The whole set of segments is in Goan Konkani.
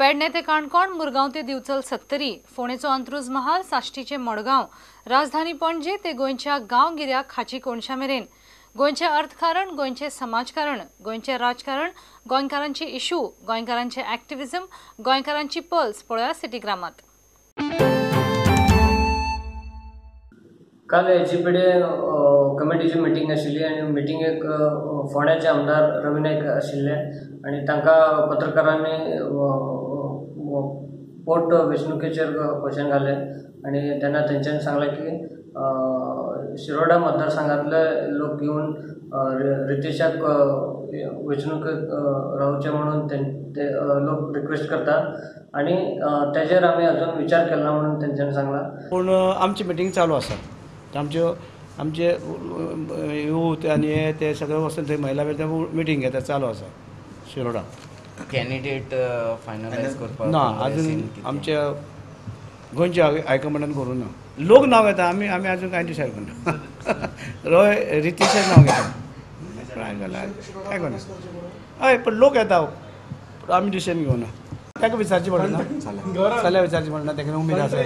पेडणे ते काणकोण, मुरगांव ते दिवचल सत्तरी, फोंडेचो अंत्रुज महाल, साश्टीचे मडगांव, राजधानी पणजे ते गोंयच्या गांवगिऱ्या खाची कोनशा मेरेन गोंयचें अर्थकारण, गोंयचें समाजकारण, गोंयचें राजकारण, गोंयकारांची इशू, गोंयकारांचें ॲक्टिविझम, गोंयकारांची पल्स पळोवया सिटीग्रामात। काल एचजीपीडी कमिटीची मिटींग आशिल्ली आनी मिटिंगेक फोंड्याचे आमदार रवी नायक आशिल्ले आनी तांकां पत्रकारांनी पोट वेंचणुकेचेर क्वेश्चन घालें आनी तेन्ना तेंच्यांनी सांगलें की शिरोडा मतदारसंघातले लोक येवन रितेशाक वेंचणुकेक रावचे म्हणून ते लोक रिक्वेस्ट करतात आनी तेजेर आमी अजून विचार केला म्हणून तेंच्यांनी सांगलां। पूण आमची मिटींग चालू आसा, आमच्यो आमचे यूथ आनी हे ते सगळे वचून थंय महिला मिटींग घेता, चालू आसा शिरोडा। कॅन्डिडेट फायनलायज करपाक ना अजून आमच्या गोंयच्या हायकमांडान करूं ना, लोक नांव घेता, आमी आमी अजून कांय डिसायड करना। रोय रितेशाचें नांव घेता, काय करना, हय पण लोक येता, आमी डिसिजन घेवना, ताका विचारचें पडना, जाल्यार विचारचें पडना, ताका उमेद आसा।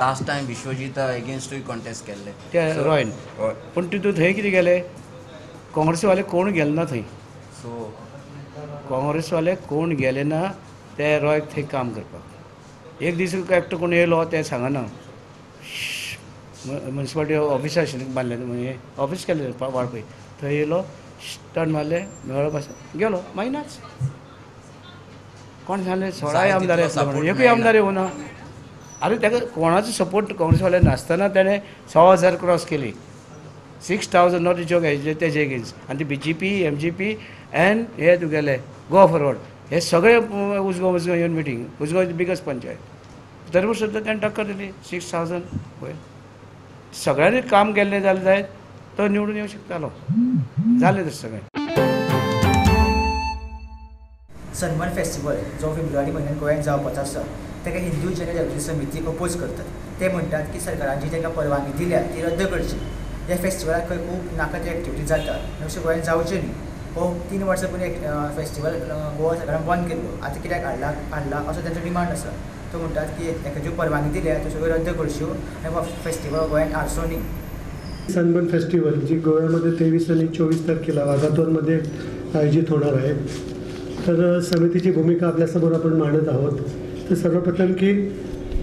लास्ट टायम विश्वजीता अगेन्स्टूय कॉन्टेस्ट केल्ले ते रॉयन, पूण तितून थंय कितें गेले काँग्रेसवाले कोण गेले ना थंय, सो काँग्रेसवाले कोण गेले ना ते रॉयक थंय काम करपाक। एक दीस एकटो कोण येयलो तें सांगना, म्युनिसिपालिटी ऑफिस आशिल्लें बांदलें, ऑफिस केलें वाळपय, थंय येयलो, टर्न मारलें, मेळ्ळो पासून गेलो, मागीर नाच। कोण सांगलें 16 आमदार येतले म्हणून, एकूय आमदार येवना। आरे ताका कोणाचो सपोर्ट काँग्रेसवाले नासतना तेणें 6,000 क्रॉस केली, 6,000 not joke तेजे एगेन्स्ट। आनी ती BJP, MGP and हे तुगेले गोवा फॉरवर्ड हे सगळे उजगांव उजगांव येवन meeting, Ujgaon is biggest panchayat, तरी सुद्दां तेणें टक्कर दिली 6,000 पळय। सगळ्यांनी काम केल्लें जाल्यार जायत तो निवडून येवंक शकतालो, जालें तशें सगळें। सनबर्न फेस्टिवल जो फेब्रुवारी म्हयन्यान गोंयांत जावपाचो आसा ताका हिंदू जनजागृती समिती अपोज करतात। ते म्हणटात की सरकारान जी तांकां परवानगी दिल्या ती रद्द करची। ह्या फेस्टिवलाक खंय खूब नाका ते एक्टिविटी जाता अशें गोंयांत जावचें न्ही। हो 3 वर्सां पयलीं फेस्टिवल गोवा सरकारान बंद केल्लो, आतां कित्याक हाडला असो तांचो डिमांड आसा। तो म्हणटात की ताका ज्यो परवानगी दिल्या त्यो सगळ्यो रद्द करच्यो आनी हो फेस्टिवल गोंयांत हाडचो न्ही। सनबर्न फेस्टिवल जी गोव्यामध्ये 23 आणि 24 तारखेला वागातोरमध्ये आयोजित होणार आहे, तर समितीची भूमिका आपल्यासमोर आपण मांडत आहोत। तर सर्वप्रथम की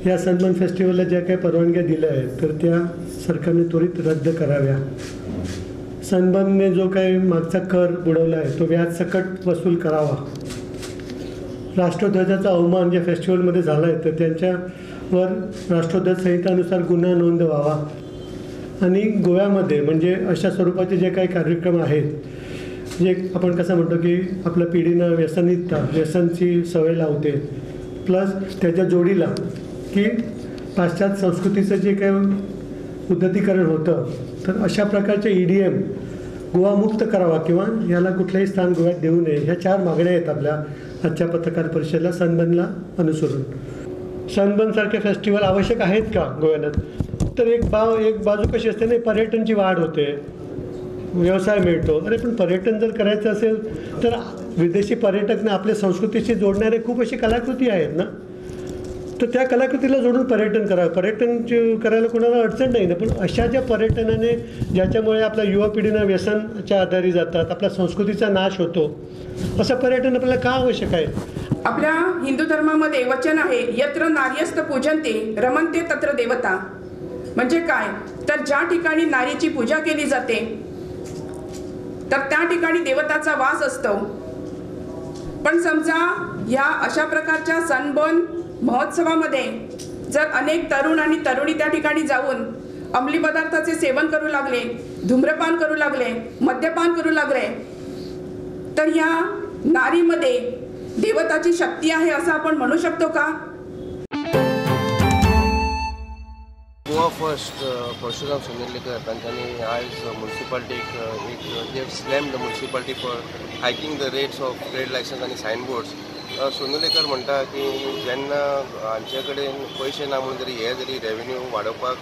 या सनबर्न फेस्टिवलला ज्या काही परवानग्या दिल्या आहेत तर त्या सरकारने त्वरित रद्द कराव्या। सनबर्नने जो काही मागचा कर बुडवला आहे तो व्याजसकट वसूल करावा। राष्ट्रध्वजाचा अवमान ज्या फेस्टिवलमध्ये झाला आहे तर त्यांच्यावर राष्ट्रध्वज संहितानुसार गुन्हा नोंद व्हावा। आणि गोव्यामध्ये म्हणजे अशा स्वरूपाचे जे काही कार्यक्रम आहेत, जे आपण कसं म्हणतो की आपल्या पिढीनं व्यसनची सवय लावते, प्लस त्याच्या जोडीला की पाश्चात्य संस्कृतीचं जे काही उद्दतीकरण होतं, तर अशा प्रकारचे EDM गोवामुक्त करावा किंवा याला कुठलंही स्थान गोव्यात देऊ नये। ह्या 4 मागण्या आहेत आपल्या आजच्या पत्रकार परिषदेला सनबर्नला अनुसरून। सनबर्नसारखे फेस्टिवल आवश्यक आहेत का गोव्यात? तर एक बाजू कशी असते ना, पर्यटनची वाढ होते, व्यवसाय मिळतो। अरे पण पर्यटन जर करायचं असेल तर विदेशी पर्यटकना आपल्या संस्कृतीशी जोडणारे खूप अशी कलाकृती आहेत ना, तर त्या कलाकृतीला जोडून पर्यटन करावं। पर्यटन करायला कोणाला अडचण नाही ना, पण अशा ज्या पर्यटनाने ज्याच्यामुळे आपल्या युवा पिढीनं व्यसनाच्या आधारी जातात, आपल्या संस्कृतीचा नाश होतो, असं पर्यटन आपल्याला का आवश्यक आहे? आपल्या हिंदू धर्मामध्ये वचन आहे, यत्र नार्यस्त पूजन्ते रमन्ते तत्र देवता। म्हणजे काय, तर ज्या ठिकाणी नारीची पूजा केली जाते तर त्या ठिकाणी देवताचा वास असतो। पण समजा या अशा प्रकारच्या सनबर्न महोत्सवामध्ये जर अनेक तरुण आणि तरुणी त्या ठिकाणी जाऊन अंमली पदार्थाचे सेवन करू लागले, धूम्रपान करू लागले, मद्यपान करू लागले, तर या नारीमध्ये देवताची शक्ती आहे असं आपण म्हणू शकतो का? गोवा फर्स्ट परशुराम सोनेलेकर तांच्यांनी आयज म्युनिसिपालिटीक एक they have slammed the municipality for hiking the rates of trade licence आनी सायन बोर्ड्स। सोनुलेकर म्हणटा की जेन्ना हांचे कडेन पयशे ना म्हणून जरी हे जरी रेवेन्यू वाडोवपाक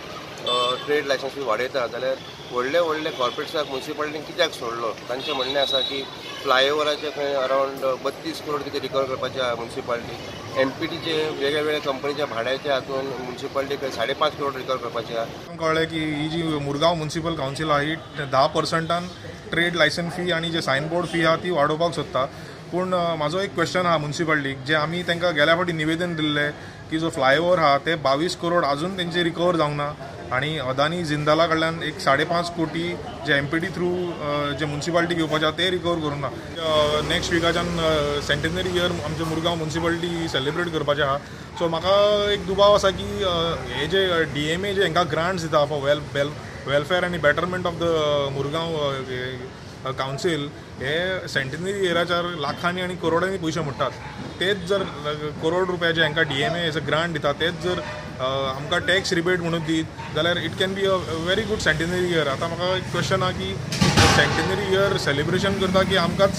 ट्रेड लायसन्स बी वाडयता जाल्यार व्हडले व्हडले कॉर्पोरेट्साक म्युनिसिपालिटीन कित्याक सोडलो। तांचें म्हणणें आसा की फ्लायओवराचे खंय अरावंड 32 करोड कितें रिकवर करपाचे आहा मुन्सिपाल्टी. एमपीटीचे वेगळे वेगळे कंपनीच्या भाड्याच्या हातून मुन्सिपाल्टी खंय 5.5 करोड रिकवर करपाचे आहा. कळ्ळें की ही जी मुरगांव म्युनिसिपल कावन्सील आहा ही 10% ट्रेड लायसन्स फी आनी जे सायनबोर्ड फी आहा ती वाडोवपाक सोदता. पूण म्हाजो एक क्वेश्चन आहा म्युनिसिपाल्टीक, जे आमी तांकां गेल्या फावटी निवेदन दिल्लें की जो फ्लायओवर आहा ते 22 करोड अजून तेंचे रिकवर जावंक ना आनी अदानी जिंदाला कडल्यान एक 5.5 कोटी जे एमपीटी थ्रू जे म्युनिसिपाल्टी घेवपाचे आहा ते रिकवर करूंक ना. नेक्स्ट विकाच्यान सेंटेनरी इयर आमचे मुरगांव म्युनिसिपाल्टी सेलिब्रेट करपाचें आहा. सो म्हाका एक दुबाव आसा की हे जे डीएमए जे हांकां ग्रांट्स दिता फॉर वेलफेअर आनी betterment of the Murgaon council, हे सेंटेनरी इयराच्यार लाखांनी आनी करोडांनी पयशे मोडटात. तेच जर करोड रुपया जे हांकां डीएमए एज अ ग्रांट दिता तेच जर आमकां टॅक्स रिबेट म्हणून दीत जाल्यार it can be a very good centenary year. आतां म्हाका एक क्वेश्चन आहा की सेंटेनरी इयर सेलिब्रेशन करता की आमकांच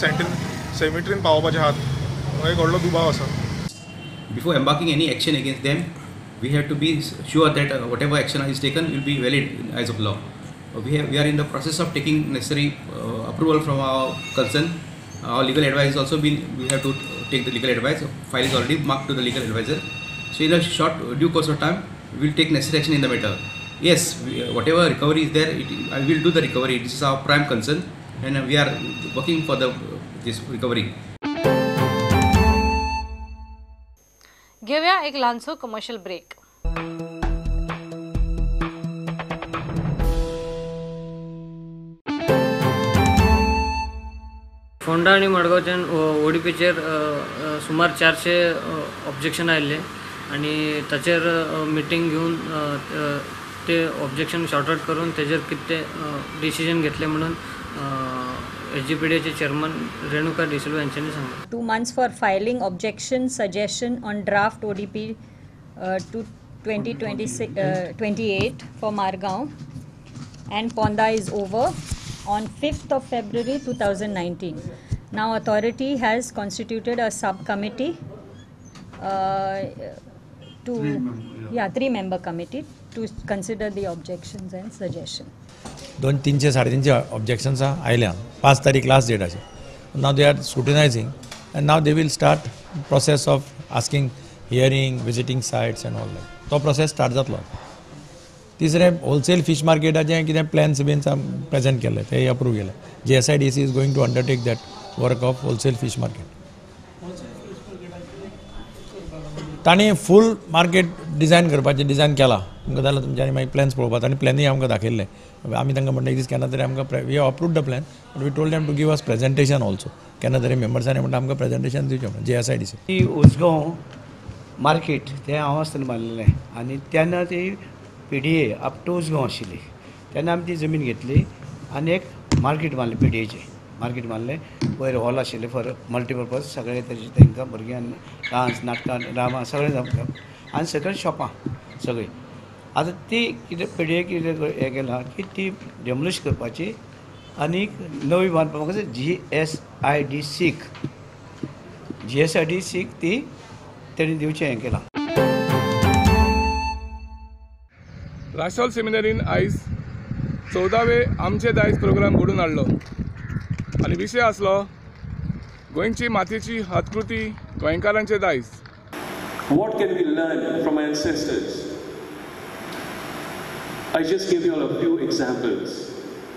सेमिट्रीन पावोवपाचे आहात, हो एक व्हडलो दुबाव आसा. Before embarking any action against them, we have to be sure that whatever action is taken will be valid in eyes of law. We are in the process of taking necessary approval from our concern. Our legal advice is also been, we have to take the legal advice. File is already marked to the legal advisor. So in a short due course of time, we will take necessary action in the matter. Yes, whatever recovery is there, I will do the recovery. This is our prime concern, and we are working for this recovery. घेऊया एक लहानसो कमर्शियल ब्रेक. फोंडा आनी मडगांवच्यान ओडीपीचेर सुमार 400 ऑब्जेक्शन आयिल्ले आनी ताचेर मिटींग घेवन ते ऑब्जेक्शन शॉर्ट आउट करून तेजेर कितें डिसिजन घेतले म्हणून एसजीपीडीएचे चेअरमन रेणुका डिसिल्वा यांच्यानी सांगलें. 2 months for filing objection suggestion on draft ODP to 2026-28 for Margao and Ponda is over on 5th of February 2019. Now authority has constituted a subcommittee to 3-member committee to consider the objections and suggestion. 200-300 350 objections आयल्या. 5 तारीख लास्ट डेट आसा. Now they are scrutinizing and now they will start process of asking, hearing, visiting sites and all that. तो प्रोसेस स्टार्ट जातलो. तिसरें होलसेल फिश मार्केटाचें कितें प्लॅन्स बीन प्रेजेंट केले ते अप्रूव केले. GSIDC is going to undertake that work of wholesale fish market. तांणी फूल मार्केट डिजायन करपाचें डिजायन केलां. तुमकां जाल्यार तुमच्यांनी मागीर प्लॅन्स पळोवपाक तांणी प्लॅनूय आमकां दाखयल्ले. आमी तांकां म्हणटा एक दीस केन्ना तरी आमकां we have approved the plan but we told them to give us presentation also. केन्ना तरी मेंबर्सांनी म्हणटा आमकां प्रेजेंटेशन दिवचें म्हणून GSIDC. ती उसगांव मार्केट तें हांव आसतना बांदलेलें आनी तेन्ना ती PDA up to Usgao आशिल्ली तेन्ना आमी ती जमीन घेतली आनी एक मार्केट बांदलें, PDAचें मार्केट बांदलें. वयर हॉल आशिल्लें फॉर मल्टीपर्पज, सगळें तरेचें तांकां भुरग्यांक डांस, नाटकां, ड्रामा सगळें जावपाक आनी सकयल शॉपां सगळीं. आतां ती कितें PDA कितें हें केलां की ती डेमोलिश करपाची आनी नवी बांदपाक GSIDC ती तेणी दिवचें हें केलां. राशोल सेमिनरीन आयज 14वे आमचे दायज प्रोग्राम घडून हाडलो आनी विशय आसलो गोंयची मातयेची हातकृती, गोंयकारांचे दायज. What can we learn from our ancestors? I just gave you all a few examples.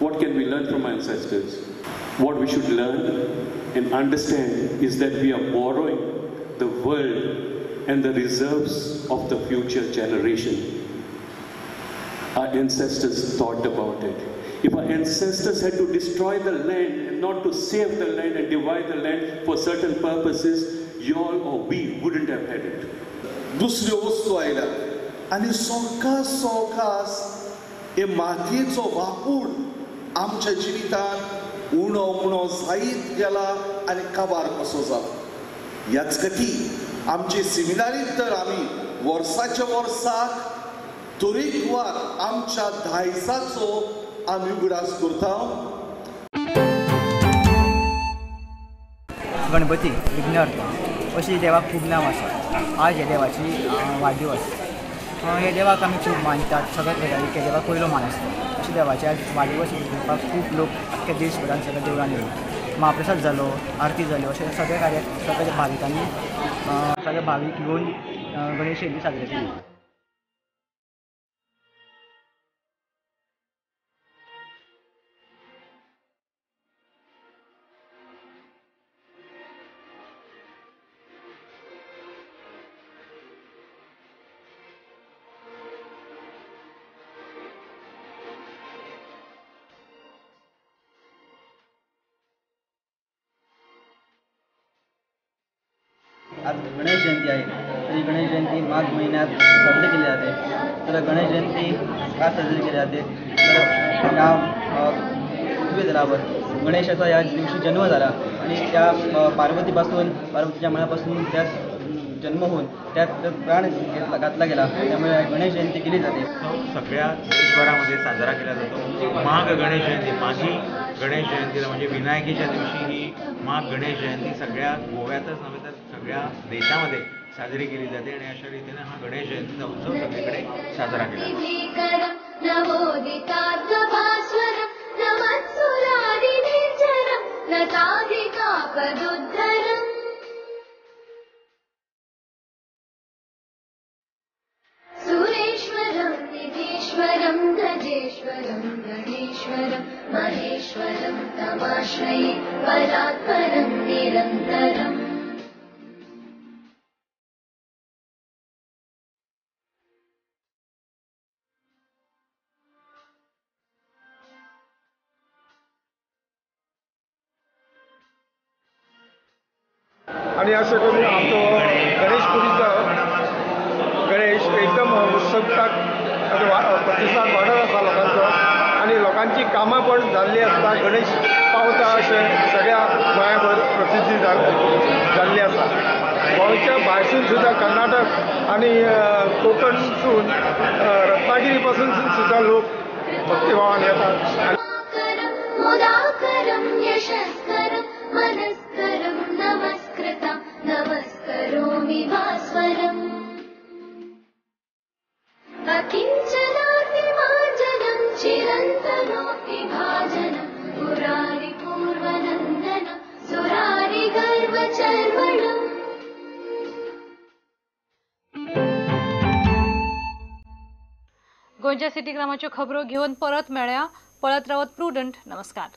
What can we learn from our ancestors? What we should learn and understand is that we are borrowing the world and the reserves of the future generation. Our ancestors thought about it. If our ancestors had to destroy the land and not to save the land and divide the land for certain purposes, y'all or we wouldn't have had it. दुसऱ्यो वस्तू आयल्या आनी सवकास सवकास हे मातयेचो वापूर आमच्या जिवितांत उणो उणो जायत गेला आनी काबार कसो जाला. ह्याच खातीर आमचे सेमिनारींत तर आमी वर्साच्या वर्साक तरेकवार आमच्या दायजाचो आमी उगडास करता. गणपती विघ्नहर्ता अशी देवाक खूब नांव आसा. आज ह्या देवाची वाडदिवस. ह्या देवाक आमी खूब मानतात. सगळ्यात गजाली ह्या देवाक पयलो मान आसता. अशें देवाचे आज वाडदिवस मनोवपाक खूब लोक आख्ख्या देशभरान सगळ्या देवळांनी येतात. महाप्रसाद जालो, आरती जाल्यो, अशें सगळे कार्य सगळ्या भाविकांनी सगळे भावीक येवन गणेश जयंती साजरी केली. आज गणेश जयंती आहे, तर ही गणेश जयंती माघ महिन्यात साजरी केली जाते. तर गणेश जयंती का साजरी केली जाते तर या पृथ्वीतलावर गणेशाचा या दिवशी जन्म झाला आणि त्या पार्वतीपासून पार्वतीच्या मनापासून त्यात जन्म होऊन त्यात प्राण घेतला घातला गेला, त्यामुळे गणेश जयंती केली जाते. सगळ्या देशभरामध्ये साजरा केला जातो माघ गणेश जयंती. माघी गणेश जयंतीला म्हणजे विनायकीच्या दिवशी ही माघ गणेश जयंती सगळ्या गोव्यातच नव्हे तर सगळ्या देशामध्ये साजरी केली जाते आणि अशा रीतीने हा गणेश जयंतीचा उत्सव सगळीकडे साजरा केला जातो. सुरेश्वरं निधीश्वरं गजेश्वरं गणेश्वरं महेश्वरं तमाश्रये परात्परं निरन्तरम्. आणि अशें करून आमचो गणेश पुरीचो गणेश एकदम उत्सुकता प्रतिसाद वाडत आसा लोकांचो आनी लोकांची कामां पण जाल्लीं आसता. गणेश पावता अशें सगळ्या गोंयाभर प्रसिद्धी जाल्ली आसा. गोंयच्या भायरसून सुद्दां कर्नाटक आनी कोंकणसून रत्नागिरी पासून सुद्दां लोक भक्तिभावान येतात. नमस्करोमि भास्वरम् अकिञ्चनार्तिमार्जनं चिरन्तनोऽतिभाजनं पुरारि पूर्वनन्दनं सुरारि गर्वचर्वणम्. गोंयच्या सिटी ग्रामाच्यो खबरो घेवन परत मेळ्या. पळत रावत प्रुडंट. नमस्कार.